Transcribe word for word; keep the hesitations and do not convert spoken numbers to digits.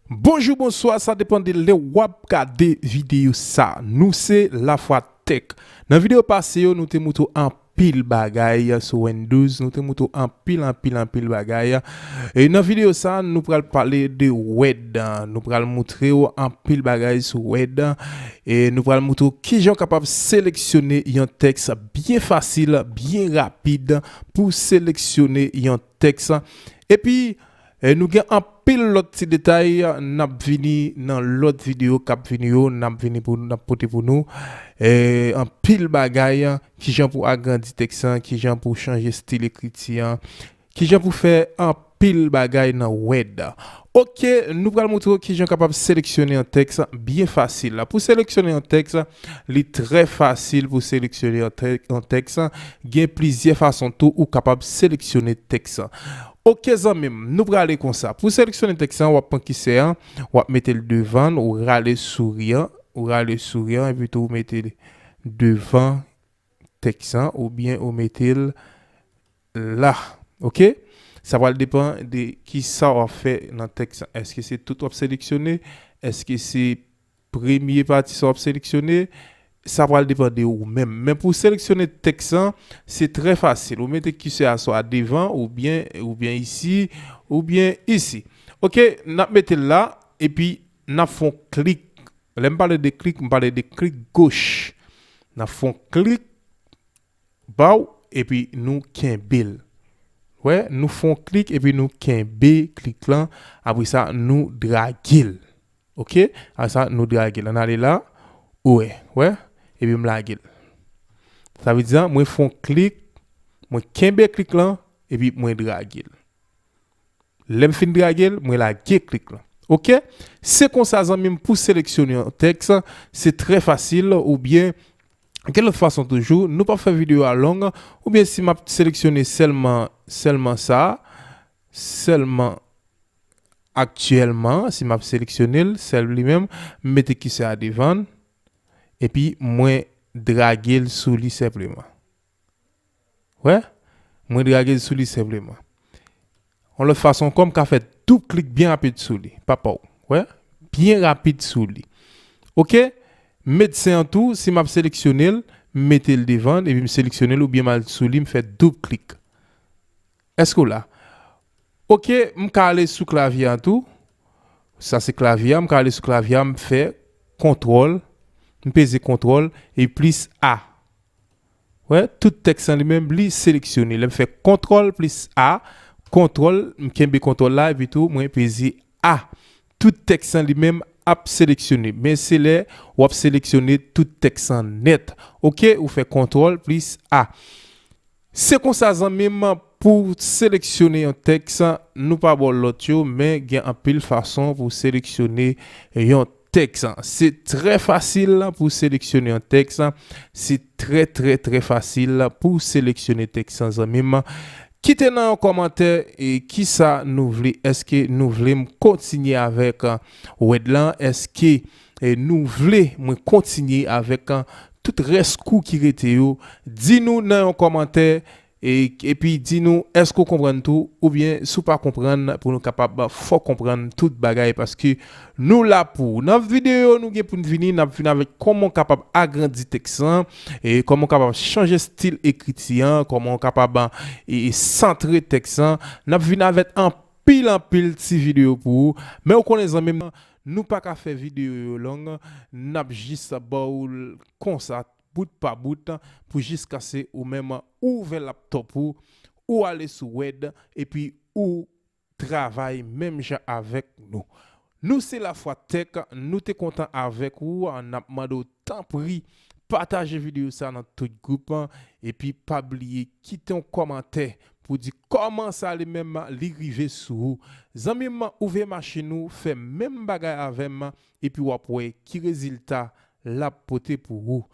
Bonjou, bonswa, sa depann de lè w ap gade videyo sa. Nou se Lafwa Tech. Nan videyo pase yo, nou te moutre w anpil bagay sou Windows, nou te moutre w anpil, anpil, anpil bagay. E nan videyo sa, nou pral pale de Word. Nou pral moutre w anpil bagay sou Word. E nou pral moutre w kijan w kapab seleksyone yon tèks byen fasil, byen rapid pou seleksyone yon tèks. Epi, e nou gen anpil lòt ti detay, n ap vini nan lòt videyo k ap vini yo, n ap vini pou, n ap pote pou nou. E, anpil bagay, kijan pou agrandi tèks lan, kijan pou chanje stil ekriti an, kijan pou fè anpil bagay nan Word. Oke, nou pral moutre w kijan w kapab seleksyone yon tèks byen fasil. Pou seleksyone yon tèks, li trè fasil pou seleksyone yon tè-, yon tèks. Gen plizyè fason tou ou kapab seleksyone tèks. Oke, zanmi m, nou prale konsa. Pou seleksyone tèks lan, w ap pran kisè an, w ap mete l devan, ou rale souri an, ou rale souri an, epi tou ou mete l devan tèks lan, oubyen ou mete l la. Oke? Sa pral depann de kisa w ap fè nan tèks lan. Èske se tout w ap seleksyone? Èske se premye pati sa w ap seleksyone? Sa pral depann de ou menm. Men pou seleksyone tèks lan, se trè fasil. Ou mete kisè a swa devan, oubyen, oubyen isi, oubyen isi. Oke, n ap mete l la, epi n ap fè yon klik. Lè m pale de klik, m pale de klik goch. N ap fè yon klik, baw, epi nou kenbe l. Wè, nou fè yon klik, epi nou kenbe klik lan. Apre sa, nou drage l. Oke? Apre sa, nou drage l. Ann ale la. Ou wè, wè? Epi m lage l. Sa vle di, mwen fè yon klik, mwen kenbe klik lan, epi mwen drage l. Lè m fin drage l, mwen lage klik lan. Oke? Se konsa, zanmi m, pou seleksyone yon tèks, se trè fasil, oubyen, yon lòt fason toujou, nou p ap fè videyo a long, oubyen si m ap seleksyone sèlman, sèlman sa, sèlman aktyèlman, si m ap seleksyone l, sèl li menm, m mete kisè a devan, epi mwen drage l sou li senpleman. Wè? Mwen drage l sou li senpleman. Yon lòt fason ankò, m ka fè doub klik byen rapid sou li. Papa w. Wè? Byen rapid sou li. Oke? Medsen an tou, si m ap seleksyone l, m mete l devan, epi m seleksyone l, oubyen m al sou li, m fè doub klik. Èske w la? Oke, m ka ale sou klavye a tou. Sa se klavye a, m ka ale sou klavye a, m fè kontwòl, m peze kontwòl, e plis A. Wè, tout tèks lan li menm, li seleksyone. Lè m fè kontwòl plis A, kontwòl, m kenbe kontwòl la, epi tou, mwen peze A. Tout tèks lan li menm ap seleksyone. Men se lè w ap seleksyone tout tèks lan nèt. Oke, ou fè kontwòl plis A. Se konsa, zanmi m, pou seleksyone yon tèks, nou pa ba w lòt yo, men gen anpil fason pou seleksyone yon tèks. Se trè fasil pou seleksyone yon tèks. Se trè, trè, trè fasil pou seleksyone tèks, zanmi m. Kite nan yon kòmantè, e, kisa nou vle. Èske nou vle m kontinye avèk, e, Word lan? Èske, e, nou vle mwen kontinye avèk, e, tout rès kou ki rete yo? Di nou nan yon kòmantè, e, epi di nou èske w konprann tou, oubyen si w pa konprann, pou nou kapab fè w konprann tout bagay, paske nou la pou ou. Nan videyo nou gen pou n vini, n ap vin avèk kòman w kapab agrandi tèks lan, e kòman w kapab chanje stil ekriti an, kòman w kapab, e, e santre tèks lan. N ap vin avèk anpil, anpil ti videyo pou ou. Men ou konnen, zanmi m, nou pa ka fè videyo yo long, n ap jis ba w l konsa, bout pa bout, pou jiskase ou menm ou ouvè laptop ou, ou ale sou Word, epi ou travay menm jan avèk nou. Nou se Lafwa Tech, nou te kontan avèk ou, n ap mande w tanpri, pataje videyo sa nan tout gwoup, epi pa bliye kite yon kòmantè pou di kòman sa li menm li rive sou ou. Zanmi m, ouvè machin ou, fè menm bagay avè m, epi w ap wè ki rezilta l ap pote pou ou.